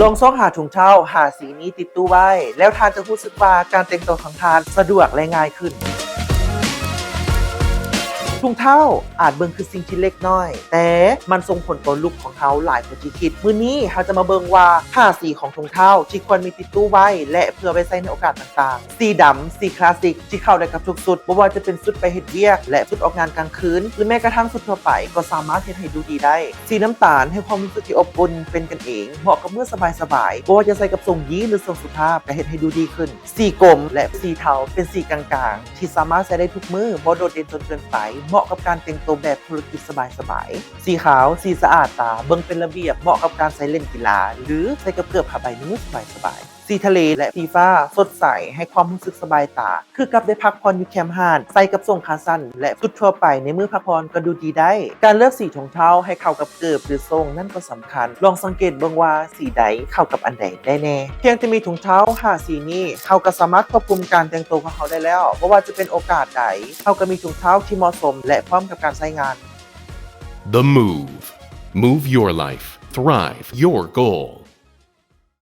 ລອງຊອກຫາຖົງເທົ້າຫ້າສີນີ້ຕິດຕູ້ໄວ້ ແລ້ວທ່ານຈະຮູ້ສຶກວ່າການແຕ່ງຕົວຂອງທ່ານສະດວກ ແລະ ງ່າຍຂຶ້ນ. ຖົງເທົ້າອາດເບິ່ງຄືສິ່ງທີ່ເລັກນ້ອຍ, ແຕ່ມັນສົ່ງຜົນຕໍ່ລຸກຂອງເຮົາຫຼາຍກວ່າທີ່ຄິດ. ມື້ນີ້ເຮົາຈະມາເບິ່ງວ່າຫ້າສີຂອງຖົງເທົ້າທີ່ຄວນມີຕິດຕູ້ໄວ້ ແລະ ເພື່ອໄວ້ໃຊ້ໃນໂອກາດຕ່າງໆ. ສີດຳ, ສີຄລາສສິກ ທີ່ເຂົ້າໄດ້ກັບທຸກຊຸດ, ບໍ່ວ່າຈະເປັນຊຸດໄປເຮັດວຽກ ແລະ ຊຸດອອກງານກາງຄືນ ຫຼື ແມ້ກະທັ່ງຊຸດທົ່ວໄປ ກໍສາມາດເຮັດໃຫ້ດູດີໄດ້. ສີນ້ຳຕານ ໃຫ້ຄວາມຮູ້ສຶກທີ່ອົບອຸ່ນ, ເປັນກັນເອງ, ເໝາະກັບມື້ສະບາຍໆ, ບໍ່ວ່າຈະໃສ່ກັບຊົງຢີນ ຫຼື ຊົງສຸພາບ ກະເຮັດໃຫ້ດູດີຂຶ້ນ. ສີກົມ ແລະ ສີເທົາ ເປັນສີກາງໆ ທີ່ສາມາດໃສ່ໄດ້ທຸກມື້, ບໍ່ໂດດເດັ່ນຈົນເກີນໄປ, ເໝາະກັບການແຕ່ງໂຕແບບທຸລະກິດສະບາຍໆ. ສີຂາວ, ສີສະອາດຕາ, ເບິ່ງເປັນລະບຽບ, ເໝາະກັບການໃສ່ຫຼິ້ນກິລາ ຫຼື ໃສ່ກັບເກີບຜ້າໃບໃນມື້ສະບາຍໆ. ສີທະເລ ແລະ ສີຟ້າ ສົດໃສ, ໃຫ້ຄວາມຮູ້ສຶກສະບາຍຕາ, ຄືກັບໄດ້ພັກຜ່ອນຢູ່ແຄມຮ້ານ, ໃສ່ກັບຊົງຂາສັ້ນ ແລະ ຊຸດທົ່ວໄປໃນມື້ພັກຜ່ອນກໍດູດີໄດ້. ການເລືອກສີຖົງເທົ້າໃຫ້ເຂົ້າກັບເກີບ ຫຼື ຊົງນັ້ນກໍສຳຄັນ. ລອງສັງເກດເບິ່ງວ່າສີໃດເຂົ້າກັບອັນໃດໄດ້ແນ່. ພຽງແຕ່ມີຖົງເທົ້າຫ້າສີນີ້, ເຮົາກໍສາມາດຄວບຄຸມການແຕ່ງໂຕຂອງເຮົາໄດ້ແລ້ວ. ບໍ່ວ່າຈະເປັນໂອກາດໃດ, ເຮົາກໍມີຖົງເທົ້າທີ່ເໝາະສົມ ແລະ ພ້ອມກັບການໃຊ້ງານ. The Move. Move your life. Thrive your goal.